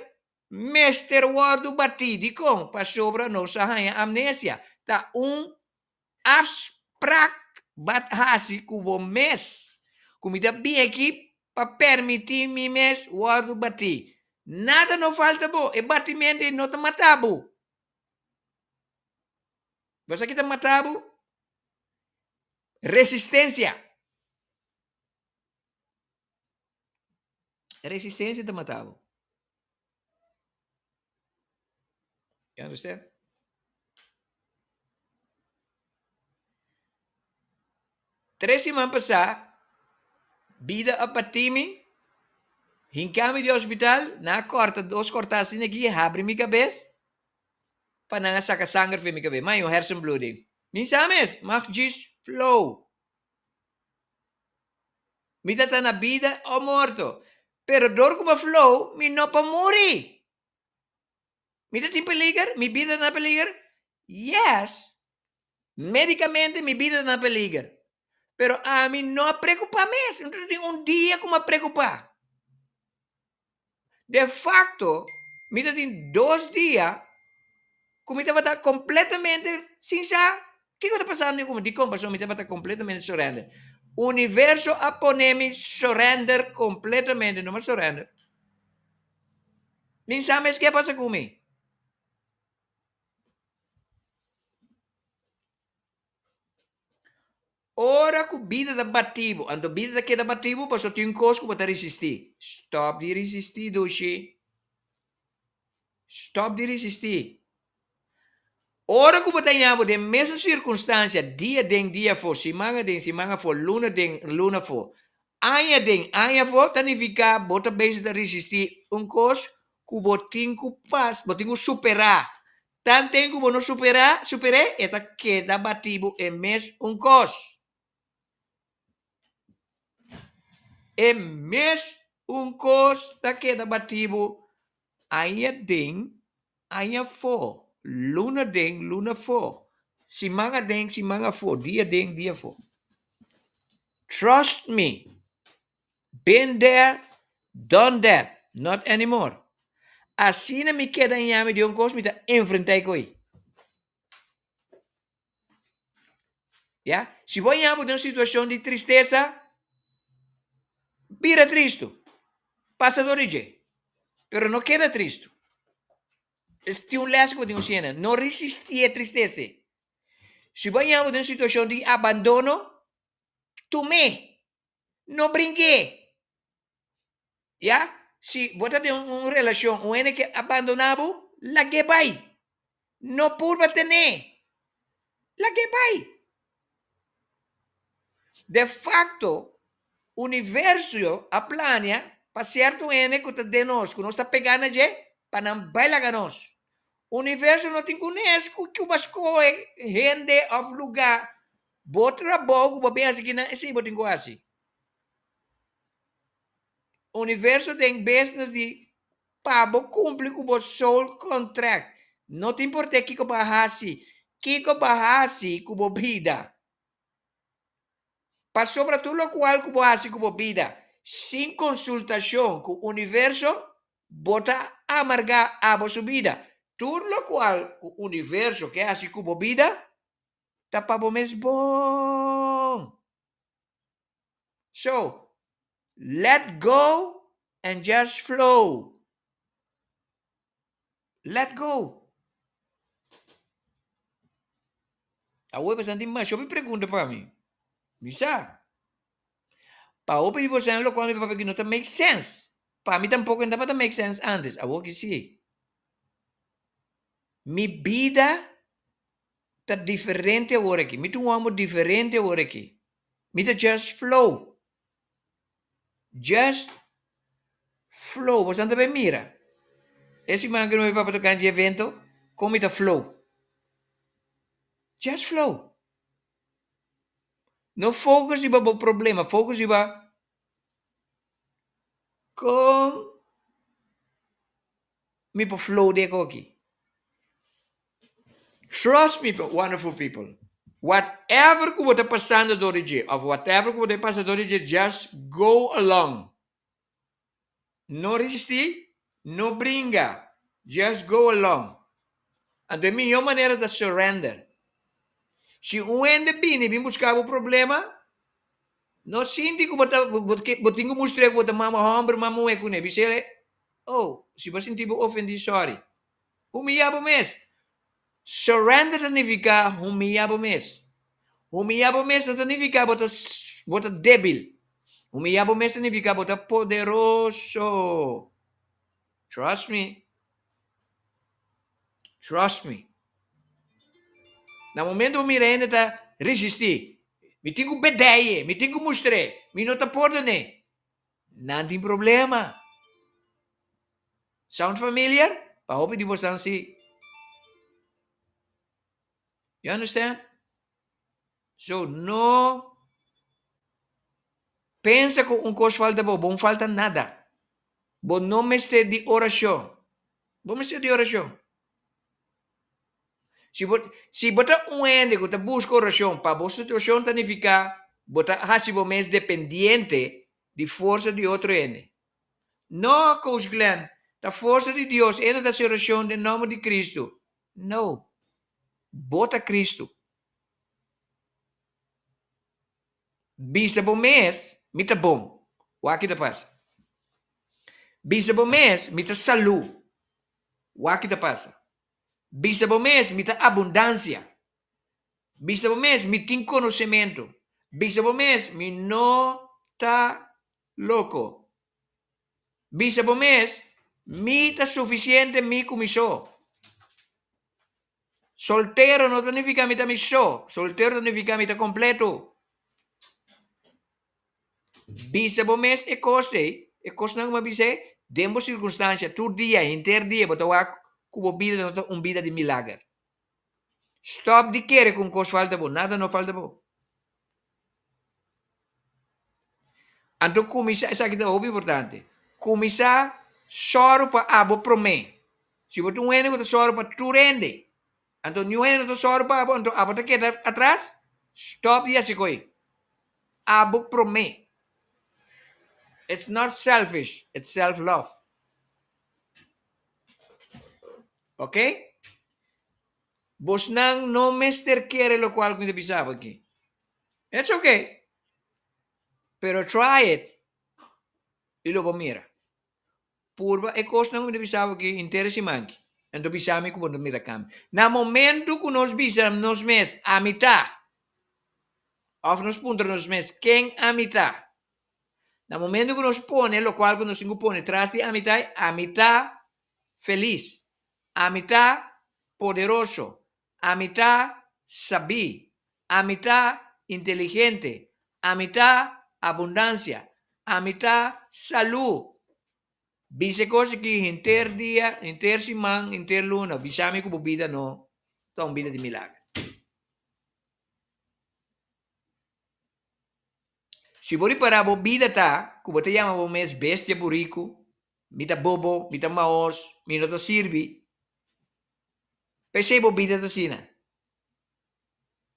mester wòrdu batí. Dikon? Pasobra nos a haña amnesia. Ta un afsprak bat hasi ku bo mes, ku mi ta bin aki pa permití mi mes wòrdu batí. Nada no falta bo, e batimentu ei no ta mata bo. Bo sa ki ta mata bo? Resistensia. Resistensia ta mata bo. You understand? Tres siman pasá, bida a batí mi, hinká mi di hospital, nan a kòrta dos kòrtá asina aki, habri mi kabes, pa nan a saka sanger for mi kabes. Mai un hersenbloeding. Mi sa mes, mag djis flow. Mi ta ta na bida o morto, pero dor ku bo flow, mi no por muri. Mi ta tin peliger? Mi bida ta na peliger? Yes! Medicamente mi bida ta na peliger. Pero ami no a preocupa mes. No ta tin un dia ku mi a preocupa. De facto, mi ta tin dos dia ku mi tabata completamente sin sa kiko ta pasando ku mi. Dikon? Pasobra mi tabata completamente surrender. Universo a pone mi surrender completamente. No mi a surrender. Mi sa mes ke a pasa ku mi. Ora ku bida ta bati bo, anto bida ta keda bati bo pasobra tin un kos ku bo ta risistí. Stòp di risistí, dushi. Stòp di risistí. Ora ku bo ta haña bo den mesun sirkunstansia dia den dia afó, siman aden siman afó, luna den luna afó, aña den aña afó, ta nifiká bo ta bezig ta risistí un kos ku bo tin ku pas, bo tin ku superá. Tanten ku bo no superá, super'é, e ta keda bati bo e mes un kos. E mes un kos ta keda bati bo aña den, aña afó, luna den, luna afó, siman aden, siman afó, dia den, dia afó. Trust me, Been there, done that, not anymore. Asina mi keda ñami di un kos mi ta enfrentá e koi. Ya? Si bo ña bo den un situashon di tristesa, bira tristu. Pasa dor di dje. Pero no keda tristu. Es tin un lès ku bo tin ku siña. No risistí e tristesa. Si bo ña bo den un situashon di abandono, tum'é. No brinke. Ya, si bo ta den un relashon, un hende ke abandoná bo, lag'é bai. No purba ten'é. Lag'é bai. De fakto, universo a plania pa sierto hende ku ta den nos, ku nos ta pegá na dje, pa nan bai laga nos. Universo no tin kunes ku bo a skohe hende òf lugá Bo trabou ku bo bin hasi kinan esei bo tin ku hasi. Universo den business di pa bo kumpli ku bo soul contract. No ta import'é kiko bo a hasi, kiko bo a hasi ku bo bida. Pasobra tur lokual ku bo hasi ku bo bida sin konsultashon ku universo, bo ta amargá abo su bida. Tur lokual ku universo ke hasi ku bo bida, ta pa bo mes bon. So, let go and just flow. Let go. Awor boso tin masha hopi pregunta pa mi. Mi sa. Pa hopi di boso lokual mi papia aki no ta make sense. Pa mi tampoko no tabata make sense antes. Awor ki si. Mi bida ta diferente awor aki. Mi ta un homber diferente awor aki. Mi ta just flow. Just flow. Boso ta bay mira. E siman ku no bay papia tokante di evento, kon mi ta flow. Just flow. No focus riba bo problema, focus riba kon mi por flow den e koki. Trust me wonderful people, whatever ku bo ta pasando dor di dje of whatever ku bo ta pasa dor di dje, just go along. No resistí, no bringa, just go along. Anto e mihó manera ta surrender. Si un hende bini bin buska bo problema, no sinti ku bo ta bo tin ku mustr'é ku bo ta mama hòmber, mama muhé kuné. Bis'é, oh, si bo sinti bo ofendí, sorry. Humiyá bo mes. Surrender ta nifiká humiyá bo mes. Humiyá bo mes no ta nifiká bo ta bo ta débil. Humiyá bo mes ta nifiká bo ta poderoso. Trust me. Trust me. Na momento bo mira hende ta resistí, mi tin ku bedei e, mi tin ku mustr'é, mi no ta pordon'é. Nan tin problema. Sound familiar? Pa hopi di bosan si. You understand? So no pensa ku un kos falta bo, bo no falta nada. Bo no mester di orashon. Bo mester di orashon. Si bo, si bo ta un hende ku ta buska orashon pa bo situashon ta nifiká bo ta hasi bo mes dependiente di forsa di otro hende. No, Coach Glenn, ta forsa di Dios, e no ta hasi orashon den nòmber di Kristu. No, bo ta Kristu. Bisa bo mes, Mi ta bon. Wak ki ta pasa. Bisa bo mes, Mi ta salú. Wak ki ta pasa. Bisa bo mes, Mi ta abundansia. Bisa bo mes, Mi tin konosementu. Bisa bo mes, Mi no ta loko. Bisa bo mes, Mi ta sufisiente mi ku mi so. Soltero no ta nifiká mi ta mi so, soltero ta nifiká mi ta kompleto. Bisa bo mes e kos ei, e kosnan ku mi a bisa ei, den bo sirkunstansia, tur dia, henter dia bo ta wak ku bo bida no ta un bida di milager. Stòp di kere ku un kos falta bo, nada no falta bo. Anto kuminsá, esaki ta hopi importante, kuminsá sòru pa abo promé. Si bo ta un hende ku ta sòru pa tur hende, anto niun hende no ta sòru pa abo, anto abo ta keda atras? Stòp di hasi koe. Abo promé. It's not selfish, it's self love. Ok? Bosnan no mester kere lokual ku mi ta bisa abo aki. It's okay. Pero try it y lo bo mira. Purba e cosnan cu mi ta bisa bo aki henter e siman aki. Anto bisa mi cu bo ta mira cambio. Na momento cu nos bisa nos mes ami ta of nos puntra nos mes ken ami ta. Na momento cu nos pone locual cu nos tin cu pone tras di ami ta, ami ta felis, ami ta poderoso, Ami ta sabí. Ami ta inteligente. Ami ta abundansia. Ami ta salú. Bisa e kos aki henter dia, henter siman, henter luna. Bisa mi ku bo bida no ta un bida di milager. Si bo ripará bo bida ta ku bo ta yama bo mes bestia buriku, mi ta bobo, mi ta maos, mi no ta sirbi. P'esei bo bida ta asina.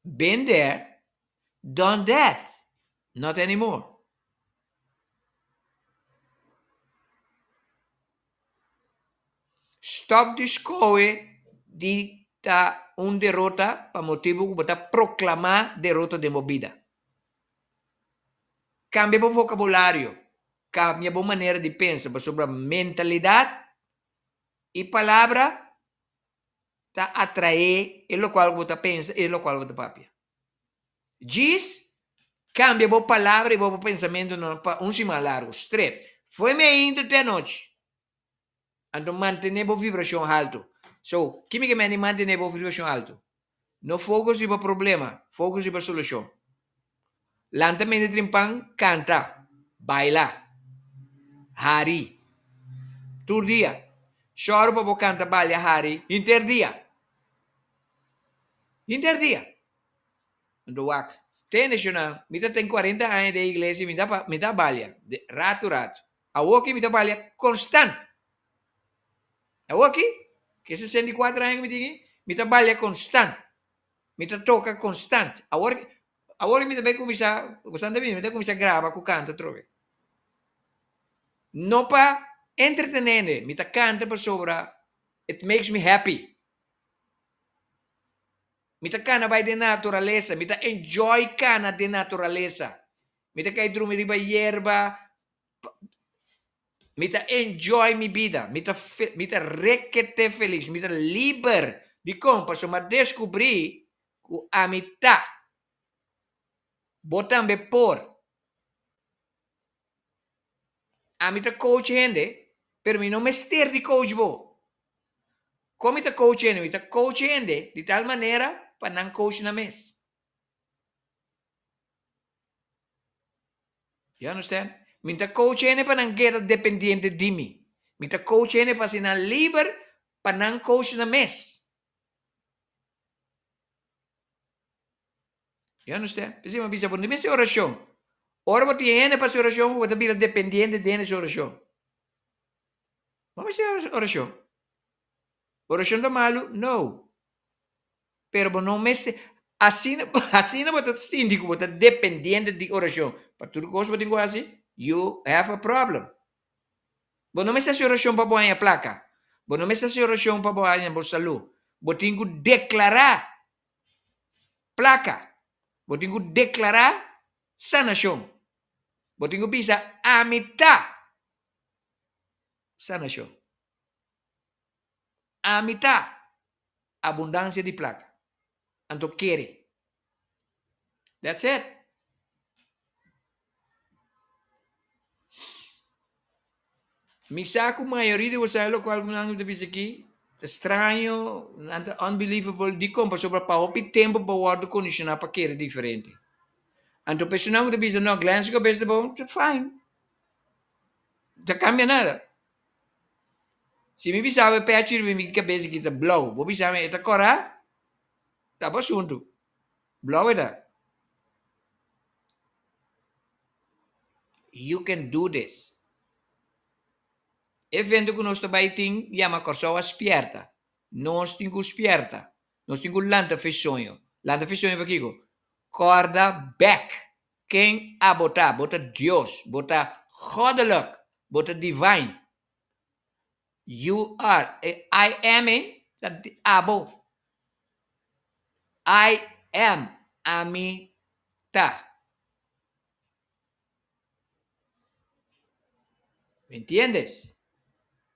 Been there, done that, not anymore. Stop di skohe di ta un derota pa motibu ku bo ta proklamá derota den bo bida. Kambia bo vokabulario, kambia bo manera di pensa pasobra mentalidat i palabra ta atraé e lokual ku bo ta pensa i e lokual ku bo ta papia. Djis kambia bo palabra i bo pensamentunan pa un siman largu, stret. Fo'i meintu te anochi. Anto mantené bo vibrashon haltu. So, ki mi ke mende mantené bo vibrashon haltu? No focus riba problema, focus riba solushon. Lanta mende trimpan, kanta, baila. Hari. Tur dia. Sòru pa bo kanta balia hari henter dia. Henter dia. Anto wak. Tende shonnan, mi ta ten kuarenta aña den iglesia mi ta mi ta balia ratu ratu. Awoki mi ta balia konstant. Awoki, ke 64 aña ku mi tin, mi ta balia konstant. Mi ta toka konstant. Awor awor mi ta bai kuminsá, boso ta bini, mi ta kuminsá graba ku kanta atrobe. No pa entretené hende, mi ta kanta pasobra it makes me happy. Mi ta kana bai den naturalesa, mi ta enjoy kana den naturalesa. Mi ta kai drumi riba yerba, mi ta enjoy mi bida, mi ta mi ta rekete felis, mi ta liber. Dikon? Pasobra mi a deskubrí ku ami ta. Bo tambe por. Ami ta coach hende, pero mi no mester di coach bo. Kon mi ta coach hende? Mi ta coach hende di tal manera pa nan coach nan mes. You understand? Mi ta coach hende pa nan keda dependiente di mi. Mi ta coach hende pa hasi nan liber pa nan coach nan mes. You understand? P'esei mi a bisa bo no mester orashon. Ora bo tin hende pa hasi orashon bo ta bira dependiente di hende su orashon. Bo mester orashon. Orashon ta malu? No. Pero bo no mester, asina, asina bo ta sinti ku bo ta dependiente di orashon pa tur kos bo tin ku hasi, you have a problem. Bo no mester hasi orashon pa bo haña plaka. Bo no mester hasi orashon pa bo haña bo salú. Bo tin ku deklará plaka. Bo tin ku deklará sanashon. Bo tin ku bisa, Ami ta sanashon. Ami ta abundansia di plaka. Anto kere. That's it. Mi sa ku mayoria di boso lokual ku nan ta bisa aki ta straño, nan ta unbelievable. Dikon? Pasobra pa hopi tempu bo a wòrdu kondishoná pa kere diferente. Anto personanan ku ta bisa no, Glenn su kabes ta bon, ta fine. Ta kambia nada. Si mi bisa bo e pechi riba mi kabes aki ta blou, bo bisa mi e ta kòrá? Ta bo asuntu. Blou e ta. You can do this. E evento ku nos ta bai tin yama Kòrsou a spièrta. Nos tin ku spièrta. Nos tin ku lanta fe soño. Lanta fe soño pakiko? Kòrda bèk ken abo ta. Bo ta Dios. Bo ta goddelijk. Bo ta divine. You are. E I am ei ta abo. I am. Ami ta. Me entiendes?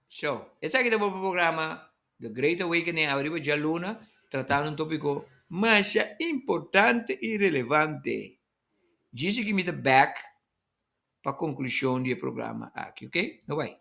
So, esaki ta bo programa The Great Awakening awe riba djaluna tratando un tópiko masha importante i relevante. Djis aki mi ta bek pa konklushon di e programa aki, ok? No bai.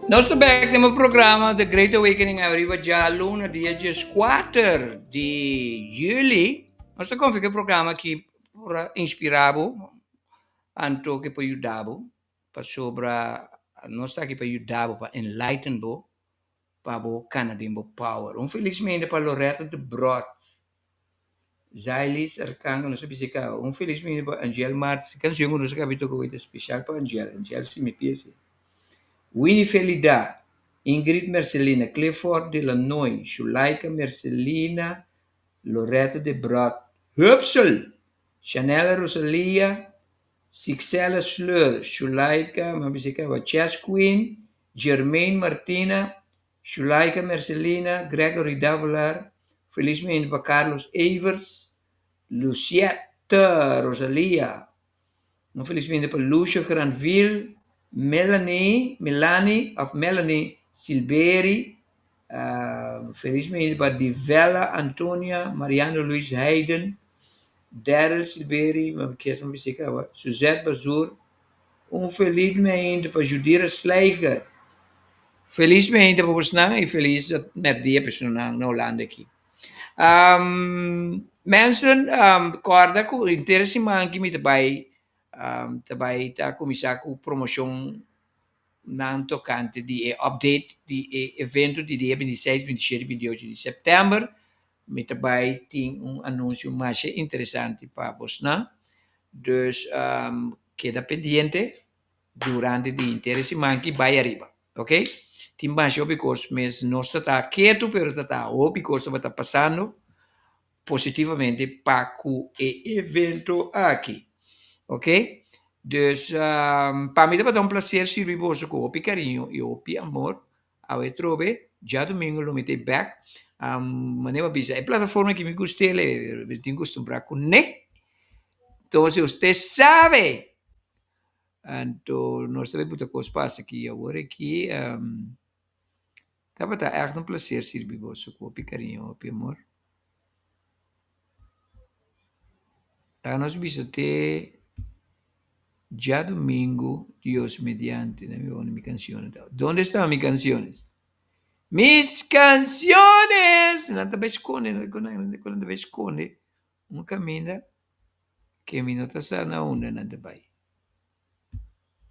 Nos ta bek den bo programa The Great Awakening ariba djaluna dia dieskuater di juli. Nos ta konfia ku e programa aki por a inspirá bo anto ke por yuda bo pasobra nos ta aki pa yuda bo pa enlighten bo pa bo kana den bo power. Un felismente pa Loretta de Brot. Zailis Arcangel nos a bisa caba. Un felis mini pa Angel Martis. E cancion cu nos a caba di toca hoy ta special pa Angel. Angel si mi pieza. Winnie Felida, Ingrid Mercelina, Clifford de Lanoy, Shulaika Mercelina, Loretta de Brot, Hupsel, Chanella Rosalia, Sixella Sleur, Shulaika, mi a bisa caba, Chess Queen, Jermaine Martina, Shulaika Mercelina, Gregory Davelaar, Felizmente pa Carlos Evers, Luciette Rosalia, un felizmente pa Lucio Granville, Melanie, Melanie of Melanie Silberi, felizmente pa Divella Antonia, Mariano Luis Heiden, Daryl Silberi, Suzette Bazoer, Un felizmente pa Judira Slijger. Felizmente pa bosnan y feliz merdia pa esunnan na Holanda aki. Mensen, corda cu henter e siman aki mi ta bay ta bay ta cuminsa cu promocion nan tocante di e update di e evento di dia bintiseis, bintishete, bintiocho di september. Mi ta bay tin un anuncio masha interesante pa bosnan. Dus keda pendiente durante di henter e siman ki bai ariba. Ok? Tin masha hopi kos mes nos ta ta ketu pero ta ta hopi kos tabata pasando positivamente pa ku e evento aki. Ok? Dus pa mi tabata un placer sirbi boso ku hopi kariño i hopi amor. Awe trobe djadumingu lo mi ta e bek. Manera mi a bisa e plataforma ki mi gust'el e mi tin kustumbrá kuné. Entonces usted sabe. Anto nos ta bay buta kos pasa aki awor aki. Tabata ègt un plaser sirbi boso ku hopi kariño, hopi amor. Laga nos bisa te djadumingu Dios mediante. Dame wak unda mi canciones ta. Donde están mi canciones? Mis canciones! Nan ta bay sconde, nan ta bay sconde un caminda ke mi no ta sa na unda nan ta bay.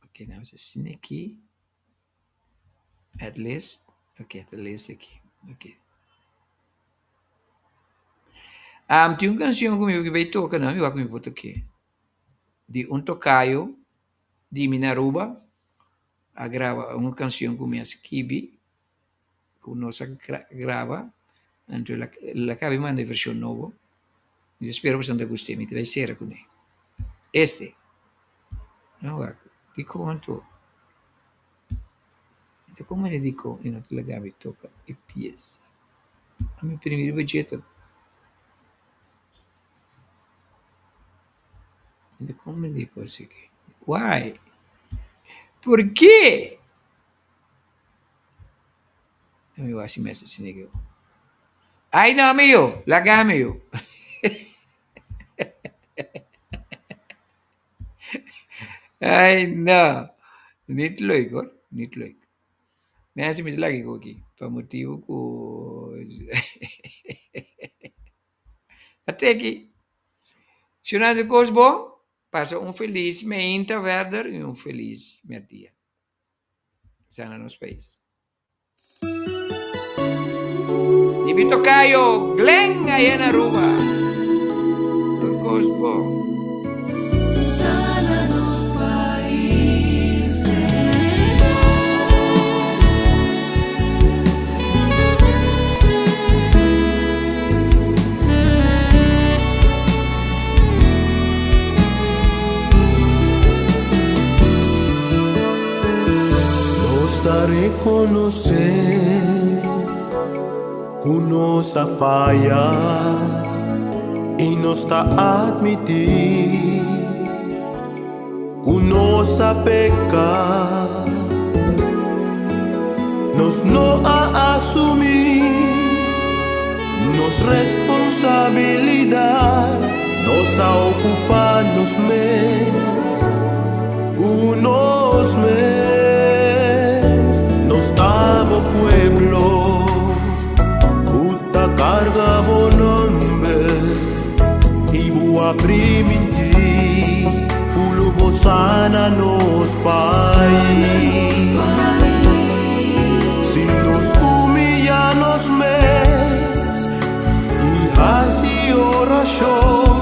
Ok, nan bisa asina aki. At least, ok, at least aki. Ok. Tin un canción ku mi bay toca, nan mi wak ku mi por toke. Di un tocayo di mi na Aruba a graba un canción ku mi a skibi, ku nos a graba, anto el a caba di manda e version nobo. Mi ta spera ku esnan ta gust'é, mi ta bay sera kuné. Este, nan wak, dikon anto? Mi ta komprende dikon e no ta laga mi toka e piesa. Ami primi riba dje ta. Mi ta komprende e kos aki. Why? Porke? Ami wak si mester asina ke. Ai no mi yu, laga mi yu. Ai no, niet leuk hoor, niet leuk. Mensen mi ta laga e koki pa motibu ku a teki. Si nan haci kos bon, pasa un felis meinta verder i un felis merdia. Sana nos pais. Di mi tocayo Glen allá en Aruba. Tur cos bon. Sana nos pais, Señor. Nos ta rekonosé ku nos a faya i nos ta atmití ku nos a peka. Nos no a asumí nos responsabilidat, nos a okupá nos mes ku nos mes. Nos Bo a primintí ku lo Bo sana nos pais. Si nos humillá nos mes i hasi orashon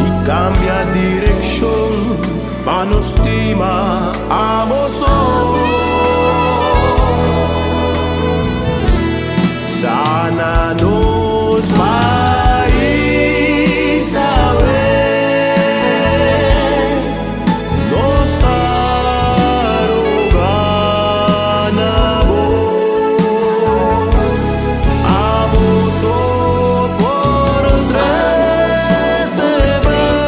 i kambia direkshon pa nos stima Abo so. Sana nos pais awe. Nos ta roga na Bo. Abo so por trese bèk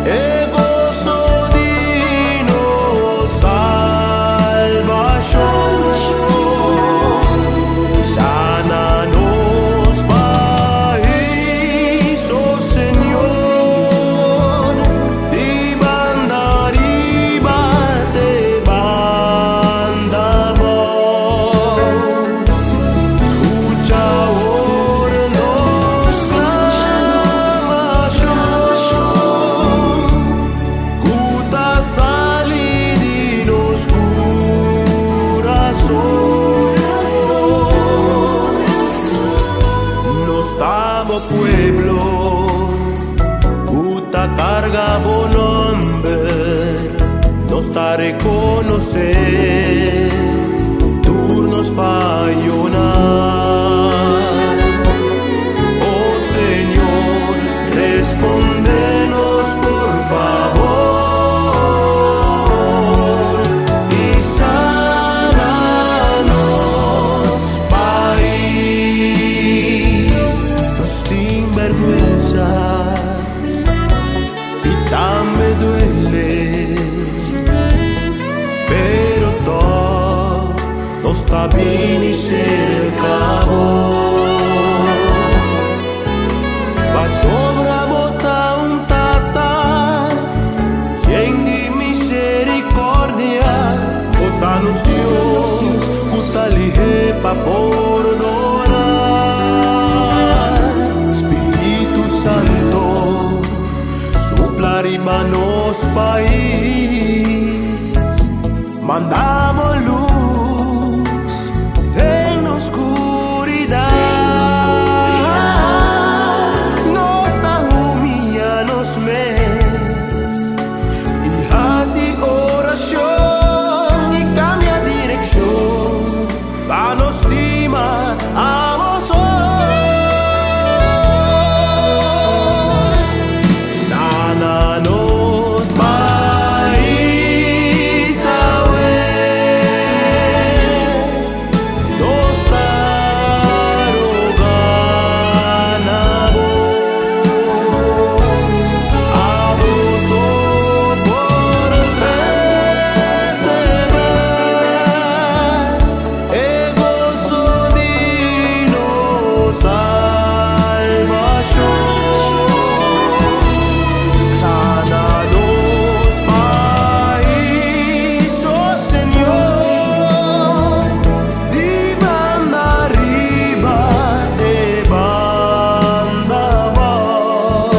e goso di nos salbashon. Sana nos pais, oh Señor, di banda riba te banda abou. Skucha ora nos sklamashon, ku ta sali di nos kurason. Nos ta Bo pueblo, ku ta karga Bo nòmber, nos ta rekonosé tur nos fayonan. Oh Señor, respondé nos por fabor i sana nos pais. Nos tin bèrgwensa i tambe duele, pero tòg nos ta bini serka Bo. Pasobra Bo ta un Tata yen di miserikòrdia, Bo ta nos Dios, ku ta lihé pa pordoná. Spiritu Santu, supla riba nos pais, manda Bo lus den nos skuridat. Nos ta humiliá nos mes i hasi orashon i kambia direkshon pa nos stima Abo so. Sana nos pais awe. Nos ta roga na Bo. Abo so por trese bèk e goso di nos salbashon. Sana nos pais, oh Señor, di banda riba te banda abou.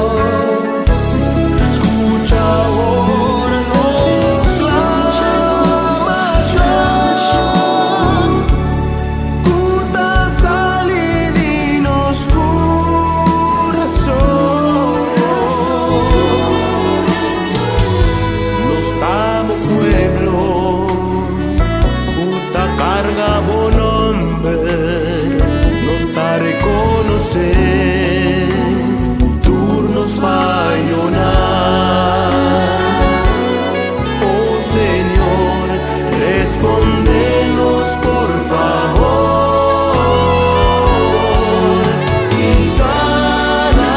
Skucha ora nos sklamashon, ku ta sali di nos kurason. Nos ta Bo pueblo, ku ta karga Bo nòmber, nos ta rekonosé tur nos fayonan. Oh Señor, respondé nos por fabor i sana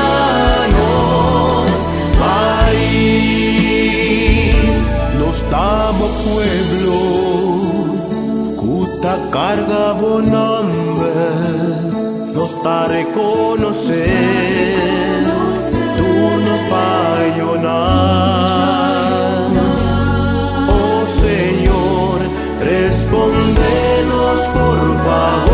nos pais. Nos ta Bo pueblo, ku ta karga Bo nòmber, nos ta rekonosé tur nos fayonan. Oh Señor, respondé nos por fabor.